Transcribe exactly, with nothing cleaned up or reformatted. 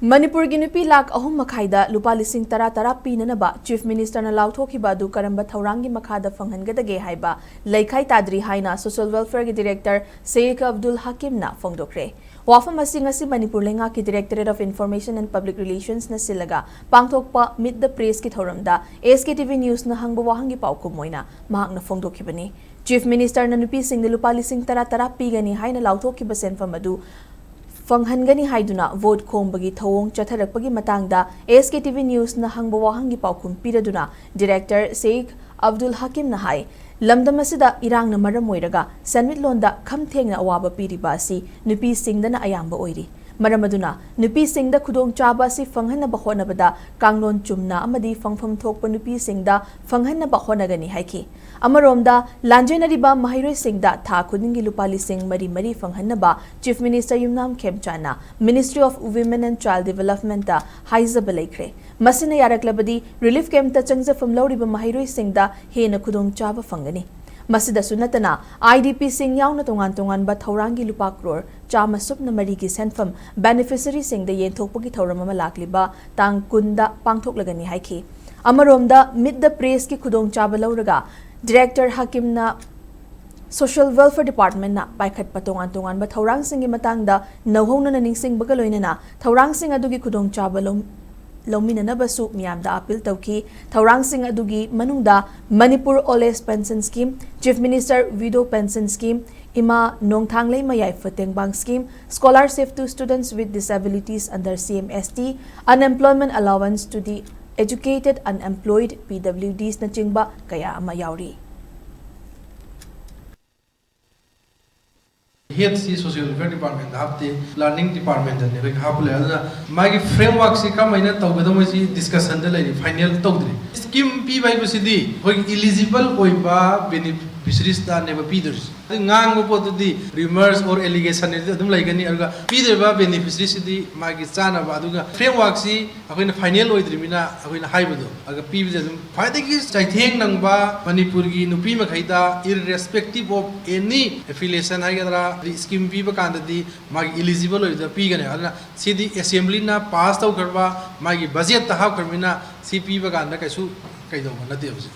ꯃꯅꯤꯄꯨꯔꯒꯤ ꯅꯨꯄꯤ ꯂꯥꯈ ꯑꯍꯨꯝ ꯃꯈꯥꯏꯗ ꯂꯨꯄꯥ ꯂꯤꯁꯤꯡ ꯇꯔꯥ ꯇꯔꯥ ꯄꯤꯅꯅꯕ Chief Minister ꯅ ꯂꯥꯎꯊꯣꯛꯈꯤꯕ ꯑꯗꯨ ꯀꯔꯝꯕ ꯊꯧꯔꯥꯡꯒꯤ ꯃꯈꯥꯗ ꯐꯪꯍꯟꯒꯗꯒꯦ ꯍꯥꯏꯕ ꯂꯩꯈꯥꯏ ꯇꯥꯗ꯭ꯔꯤ ꯍꯥꯏꯅ Social Welfare ꯒꯤ Director ꯁꯦꯈ ꯑꯕꯗꯨꯜ ꯍꯀꯤꯝꯅ ꯐꯣꯡꯗꯣꯛꯈ꯭ꯔꯦ꯫ ꯋꯥꯐꯝ ꯑꯁꯤ ꯉꯁꯤ ꯃꯅꯤꯄꯨꯔ ꯂꯩꯉꯥꯛꯀꯤ Directorate of Information and Public Relations ꯅ ꯁꯤꯜꯂꯒ ꯄꯥꯡꯊꯣꯛꯄ Meet the Press ꯀꯤ ꯊꯧꯔꯝꯗ S K T V News ꯅ ꯍꯪꯕ ꯋꯥꯍꯪꯒꯤ ꯄꯥꯎꯈꯨꯝ ꯑꯣꯏꯅ ꯃꯍꯥꯛꯅ ꯐꯣꯡꯗꯣꯛꯈꯤꯕꯅꯤ꯫ Chief Minister ꯅ ꯅꯨꯄꯤꯁꯤꯡꯗ ꯂꯨꯄꯥ ꯂꯤꯁꯤꯡ ꯇꯔꯥ ꯇꯔꯥ ꯄꯤꯒꯅꯤ ꯍꯥꯏꯅ ꯂꯥꯎꯊꯣꯛꯈꯤꯕ ꯁꯦꯟꯐꯝ ꯑꯗꯨ ꯐꯪꯍꯟꯒꯅꯤ ꯍꯥꯏꯗꯨꯅ ꯚꯣꯠ ꯈꯣꯝꯕꯒꯤ ꯊꯧꯑꯣꯡ ꯆꯠꯊꯔꯛꯄꯒꯤ ꯃꯇꯥꯡꯗ S K T V News ꯅ ꯍꯪꯕ ꯋꯥꯍꯪꯒꯤ ꯄꯥꯎꯈꯨꯝ ꯄꯤꯔꯗꯨꯅ Director ꯁꯦꯈ ꯑꯕꯗꯨꯜ ꯍꯀꯤꯝꯅ ꯍꯥꯏ, ꯂꯝꯗꯝ ꯑꯁꯤꯗ ꯏꯔꯥꯡꯅ ꯃꯔꯝ ꯑꯣꯏꯔꯒ ꯁꯦꯟꯃꯤꯠꯂꯣꯟꯗ ꯈꯝ ꯊꯦꯡꯅ ꯑꯋꯥꯕ ꯄꯤꯔꯤꯕ ꯑꯁꯤ ꯅꯨꯄꯤꯁꯤꯡꯗꯅ ꯑꯌꯥꯝꯕ ꯑꯣꯏꯔꯤ꯫ ꯃꯔꯝ ꯑꯗꯨꯅ ꯅꯨꯄꯤꯁꯤꯡꯗ ꯈꯨꯗꯣꯡꯆꯥꯕ ꯑꯁꯤ ꯐꯪꯍꯟꯅꯕ ꯍꯣꯠꯅꯕꯗ ꯀꯥꯡꯂꯣꯟ ꯆꯨꯝꯅ ꯑꯃꯗꯤ ꯐꯪꯐꯝ ꯊꯣꯛꯄ ꯅꯨꯄꯤꯁꯤꯡꯗ ꯐꯪꯍꯟꯅꯕ ꯍꯣꯠꯅꯒꯅꯤ ꯍꯥꯏꯈꯤ꯫ ꯑꯃꯔꯣꯝꯗ, ꯂꯥꯟꯖꯦꯟꯅꯔꯤꯕ ꯃꯍꯩꯔꯣꯏꯁꯤꯡꯗ ꯊꯥ ꯈꯨꯗꯤꯡꯒꯤ ꯂꯨꯄꯥ ꯂꯤꯁꯤꯡ ꯃꯔꯤ ꯃꯔꯤ ꯐꯪꯍꯟꯅꯕ Chief Minister Yumnam ꯈꯦꯝꯆꯥꯟꯅ Ministry of Women and Child Development ꯇ ꯍꯥꯏꯖꯕ ꯂꯩꯈ꯭ꯔꯦ꯫ ꯃꯁꯤꯅ ꯌꯥꯔꯛꯂꯕꯗꯤ relief camp ꯇ ꯆꯪꯖꯐꯝ ꯂꯧꯔꯤꯕ ꯃꯍꯩꯔꯣꯏꯁꯤꯡꯗ ꯍꯦꯟꯅ ꯈꯨꯗꯣꯡꯆꯥꯕ ꯐꯪꯒꯅꯤ꯫ ꯃꯁꯤꯗꯁꯨ ꯅꯠꯇꯅ, I D P ꯁꯤꯡ ꯌꯥꯎꯅ ꯇꯣꯉꯥꯟ ꯇꯣꯉꯥꯟꯕ ꯊꯧꯔꯥꯡꯒꯤ ꯂꯨꯄꯥ ꯀ꯭ꯔꯣꯔ ꯆꯥꯝꯃ ꯁꯨꯞꯅ ꯃꯔꯤꯒꯤ ꯁꯦꯟꯐꯝ beneficiary ꯁꯤꯡꯗ ꯌꯦꯟꯊꯣꯛꯄꯒꯤ ꯊꯧꯔꯝ ꯑꯃ ꯂꯥꯛꯂꯤꯕ ꯇꯥꯡ ꯀꯨꯟꯗ ꯄꯥꯡꯊꯣꯛꯂꯒꯅꯤ ꯍꯥꯏꯈꯤ꯫ ꯑꯃꯔꯣꯝꯗ, Meet the Press ꯀꯤ ꯈꯨꯗꯣꯡꯆꯥꯕ ꯂꯧꯔꯒ Director ꯍꯀꯤꯝꯅ Social Welfare Department ꯅ ꯄꯥꯏꯈꯠꯄ ꯇꯣꯉꯥꯟ ꯇꯣꯉꯥꯟꯕ ꯊꯧꯔꯥꯡꯁꯤꯡꯒꯤ ꯃꯇꯥꯡꯗ ꯅꯧꯍꯧꯅꯅ ꯅꯤꯡꯁꯤꯡꯕꯒ ꯂꯣꯏꯅꯅ ꯊꯧꯔꯥꯡꯁꯤꯡ ꯑꯗꯨꯒꯤ ꯈꯨꯗꯣꯡꯆꯥꯕ ꯂꯧ-, ꯂꯧꯃꯤꯟꯅꯅꯕꯁꯨ ꯃꯤꯌꯥꯝꯗ appeal ꯇꯧꯈꯤ꯫ ꯊꯧꯔꯥꯡꯁꯤꯡ ꯑꯗꯨꯒꯤ ꯃꯅꯨꯡꯗ Manipur Old Age Pension Scheme, Chief Minister Widow Pension Scheme, ꯏꯃꯥ ꯅꯣꯡꯊꯥꯡꯂꯩꯃ ꯌꯥꯏꯐ ꯇꯦꯡꯕꯥꯡ Scheme, Scholarship to Students with Disabilities under C M S T, Unemployment Allowance to the Educated Unemployed, P W Ds ꯅꯆꯤꯡꯕ ꯀꯌꯥ ꯑꯃ ꯌꯥꯎꯔꯤ꯫ ꯍꯦꯗꯁꯤ Social Welfare Department ꯗ ꯍꯥꯞꯇꯦ, Learning Department ꯗꯅꯤ ꯑꯩꯈꯣꯏ ꯍꯥꯞꯄ ꯂꯩ꯫ ꯑꯗꯨꯅ ꯃꯥꯒꯤ framework ꯁꯤ ꯀꯔꯝꯍꯥꯏꯅ ꯇꯧꯒꯗꯕ ꯁꯤ discussion ꯗ ꯂꯩꯔꯤ, final ꯇꯧꯗ꯭ꯔꯤ꯫ Scheme ꯄꯤꯕ ꯍꯥꯏꯕꯁꯤꯗꯤ ꯑꯩꯈꯣꯏꯒꯤ eligible ꯑꯣꯏꯕ bene-, Beneficiaries ꯇꯥꯅꯦꯕ ꯄꯤꯗꯣꯏꯁꯦ꯫ ꯑꯗꯨ ꯉꯥꯡꯕ ꯄꯣꯠꯇꯨꯗꯤ rumors or allegation ꯍꯥꯏꯗꯤ ꯑꯗꯨꯝ ꯂꯩꯒꯅꯤ꯫ ꯑꯗꯨꯒ ꯄꯤꯗꯣꯏꯕ beneficiaries ꯁꯤꯗꯤ ꯃꯥꯒꯤ ꯆꯥꯅꯕ, ꯑꯗꯨꯒ framework ꯁꯤ ꯑꯩꯈꯣꯏꯅ final ꯑꯣꯏꯗ꯭ꯔꯤꯕꯅꯤꯅ ꯑꯩꯈꯣꯏꯅ ꯍꯥꯏꯕꯗꯣ ꯑꯗꯨꯒ ꯄꯤꯕꯁꯦ ꯑꯗꯨꯝ ꯈ꯭ꯋꯥꯏꯗꯒꯤ ꯆꯩꯊꯦꯡ ꯅꯪꯕ ꯃꯅꯤꯄꯨꯔꯒꯤ ꯅꯨꯄꯤ ꯃꯈꯩꯗ, irrespective of any affiliation ꯍꯥꯏꯒꯗ꯭ꯔꯥ, ꯑꯗꯩ scheme ꯄꯤꯕ ꯀꯥꯟꯗꯗꯤ ꯃꯥꯒꯤ eligible ꯑꯣꯏꯕꯗ ꯄꯤꯒꯅꯦꯕ꯫ ꯑꯗꯨꯅ ꯁꯤꯗꯤ assembly ꯅ pass ꯇꯧꯈ꯭ꯔꯕ, ꯃꯥꯒꯤ budget ꯇ ꯍꯥꯞꯈ꯭ꯔꯕꯅꯤꯅ ꯁꯤ ꯄꯤꯕ ꯀꯥꯟꯗ ꯀꯩꯁꯨ ꯀꯩꯗꯧꯕ ꯅꯠꯇꯦꯕ ꯁꯤ꯫